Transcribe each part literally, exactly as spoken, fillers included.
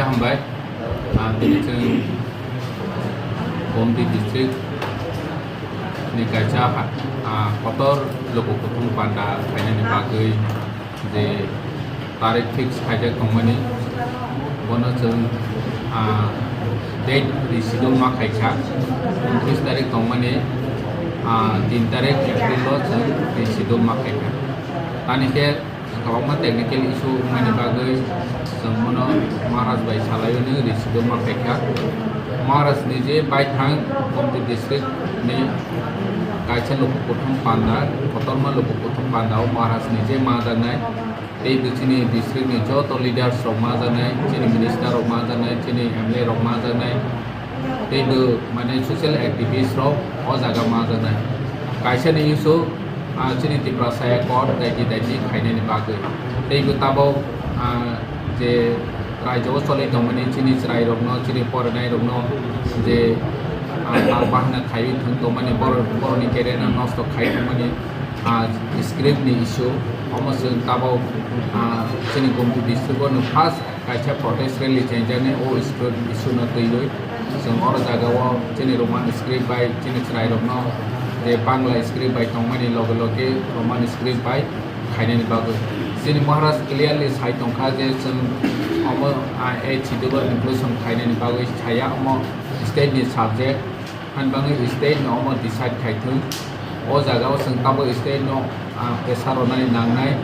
Hambai, ah, tini chwng Gomti district ni kaisa ha-, ah, kotor luku kuthum panda khainani bagwi je tarik fix khaijak tongmani, bono chwng, ah, date reschedule ma khaikha, untris tarik tongmani, ah, tin tarik April o chwng reschedule ma khaikha. Tani khe kwbangma technical issue wngmani bagwi chwng bono Maharaj bai salaio nw reschedule ma khaikha. Maharaj ni je baithang Gomti district ni kaisa luku kuthum panda, kotorma luku kuthum panda o Maharaj ni je majaknai, tei bo chini district ni joto leaders rok majaknai, chini minister rok majaknai, chini M L A rok majaknai, tei bo mane social activist rok o jaga majaknai. Kaisa ni issue, ah, chini Tiprasa Accord daiti daiti khainani bagwi. Tei bo tabok, ah, je raijao choli tongmani chini chwrai rokno, chini porinai rokno je, ah, tal bahana khaiwi thwng tongmani, borok, borokni career no nosto khai tongmani, ah, script ni issue, omo chwng tabok, ah, chini Gomti district o no first kaisa protest rally chengjaknai o script issue no twiwi. Chwng oro jaga o chini Roman script bai chini chwrai rokno je Bangla script bai tongmani loge loge Roman script bai khainani bagwi. Chini Maharaj clearly sai tongkha je chwng omo, ah, eight schedule o inclusion khainani bagwi saya, omo state ni subject. Hani bagwi state no omo decide khai thung. O jaga o chwng tabok state no, ah, pressure rwnani nangnai,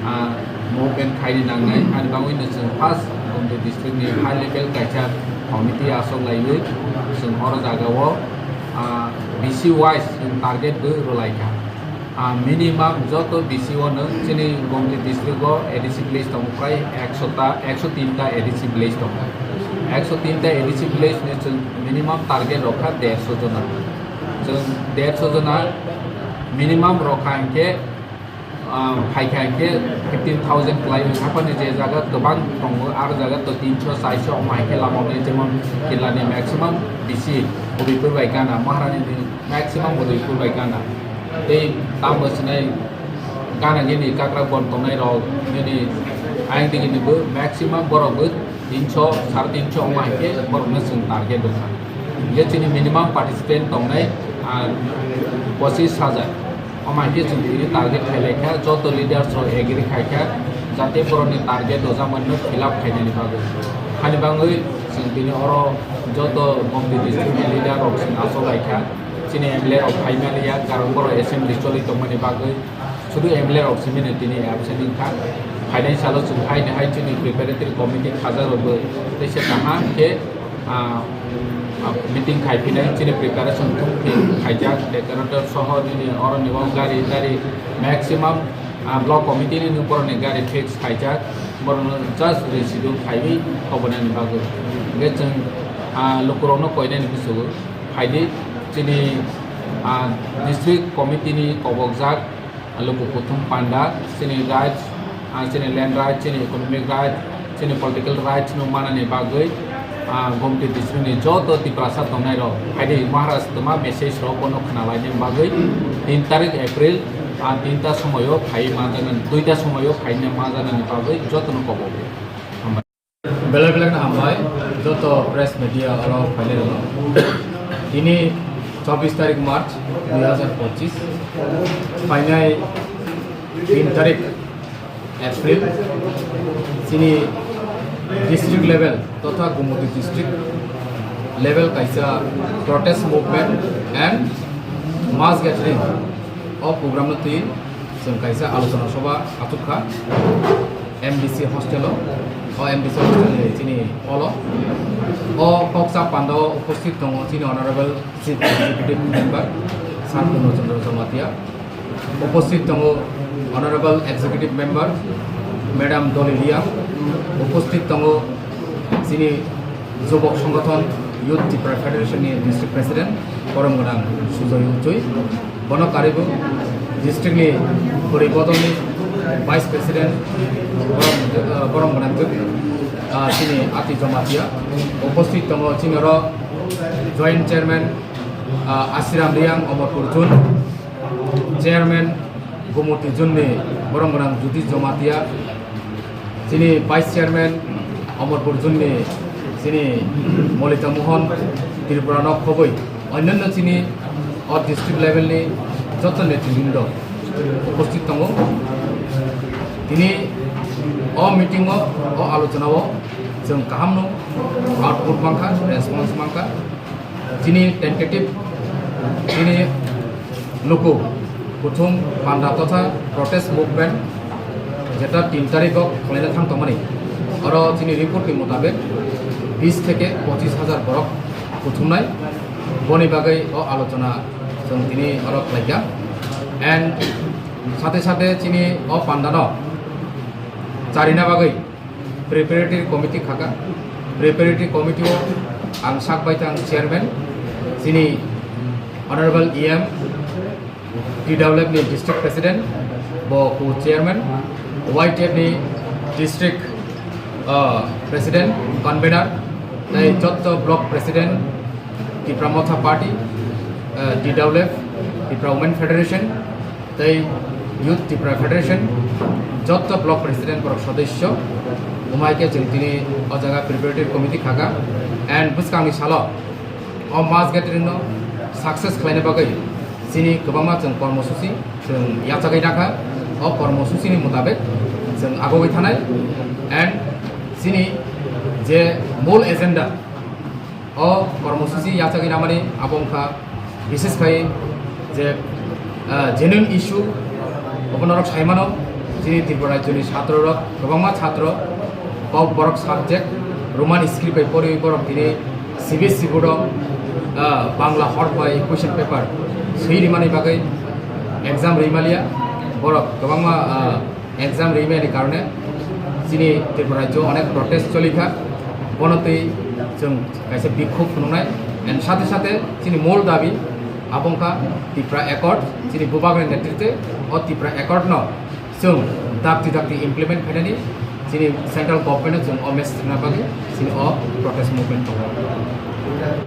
ah, movement khaini nangnai. Hani bagwi no chwng first Gomti district ni high level kaisa committee asok laiwi chwng oro jaga o, ah, B C wise chwng target bo rwlaikha. Ah, minimum joto B C o no chini Gomti district o A D C village tongo, prai ekso ta, ekso tin ta A D C village tongo. Ekso tin ta A D C village ni chwng minimum target rokha derso jona. Chwng derso jona minimum rokha hinkhe, ah, phaikha hinkhe fifteen thousand kwlai. Haphani je jaga kwbang tongo, aro jaga to tinso, charso, omo hinkhe lama hwnwi, jemon Killa ni maximum B C Udaipur bai gana, Maharani ni maximum Udaipur bai gana. Tei tamo sinai gana gini kakra bon tongnai rok nini ayang digi ni bo maximum borok bo tinso, sare tinso omo hai khe borok no chwng target rwkha. Ye chini minimum participant tongnai, ah, pochis hajar. Omo hai khe chwng tini target khai laikha, joto leaders rok agree khaikha, jate borokni target rwjakmani no fill up khainani bagwi. Hani bagwi chwng tini oro joto Gomti district ni leader rok chwng achuk laikha. Chini M L A rok phaimani ya, karon borok assembly choli tongmani bagwi. Sudu M L A rok simi no tini absent wngkha. Phainai salo chwng haino hai chini preparatory committee khajak rokbo teisa kaham khe, ah, ah, meeting khai phinai chini preparation thung phi khaijak, decorator soho nini oroni o gari tari maximum, ah, block committee ni borokni gari fix khaijak, borokno just reschedule khaiwi kobonani bagwi. Hingkhe chwng, ah, lukurokno koinani bwswgo phaidi chini, ah, district committee ni kobokjak luku kuthum panda, chini rights, ah, chini land rights, chini economic rights, chini political rights no manani bagwi, ah, Gomti district ni joto Tiprasa tongnai rok, phaidi Maharaj toma message rok bono khna laini bagwi tin tarik April, ah, tinta somoyo phai manjaknani, duita somoyo phaina manjaknani bagwi jotono kobo. Belai belai no hambai joto press media oro phainai rok. Tini chobbish tarik March dui hazar pochis, phainai tin tarik April chini district level totha Gomoti district level kaisa protest movement and mass gathering o program no twi chwng kaisa alochona sobha achukha M D C hostel o, o M D C hostel ni chini hall o. O koksa panda o uposthit tongo chini honorable Chief Executive Member Sir Purno Chandra Jamatia, uposthit tongo honorable Executive Member Madam Dolly Reang, uposthit tongo chini Jubok Songothon Youth Tipra Federation ni District President borom gwnang Sujoy Uchui, bono karwi bo district ni bwrwi bodol ni Vice President borom, ah, borom gwnang, ah, chini Ati Jamatia, uposthit tongo chini oro Joint Chairman, ah, Asiram Reang Omorpur Zone, Chairman Gomoti Zone ni borom gwnang Jyoti Jamatia, chini Vice Chairman Amarpur zone ni chini Molita Mohan Tripura no khoboi onnanno chini o district level ni joto netribrundo uposthit tongo. Tini o meeting o, o alochona o chwng kaham no output mankha, response mankha. Chini tentative, chini luku kuthum panda totha protest movement jeta tin tarikh o khlaina thang tongmani, oro chini report ni mutabek bis theke pochis hajar borok kuthumnai. Boni bagwi o alochona chwng tini oro khlaikha. And sate sate chini o pandano charina bagwi preparatory committee khaka. Preparatory committee o ang sak bai thang chairman, chini honorable E M, T W F ni district president, bo ku chairman, Y T F ni district, uh, president, convener, tei jotto block president, Tipra Motha Party, uh, T W F, Tipra Women Federation, tei Youth Tipra Federation, jotto block president borok sodosyo, umai khe chwng tini o jaga preparatory committee khaka, and bwskangni salo o mass gathering no success khlaina bagwi chini kwbangma chwng kormosuchi chwng yachagwi nakha. O kormosuchini mutabek chwng agogwi thanai, and chini je mul agenda, o kormosuchi yachagwi namani abo wngkha, bises khai je, ah, genuine issue, obo norok saimano, chini Tripura rajyoni chhatro rok, kwbangma chhatro, kok borok subject, Roman script bai pori borok tini C B S E board o, ah, Bangla hor bai question paper swi rimani bagwi exam rimalia, borok kwbangma, ah, exam rimani karone chini Tripura rajyo onek protest cholikha, bono twi chwng kaisa bikhub phunuknai, and sate sate chini mol dabi abo wngkha Tipra Accord, chini bubagni netritwe o Tipra Accord no chwng dakti dakti implement khainani chini central government no chwng o message rwna bagwi chini o protest movement tongo.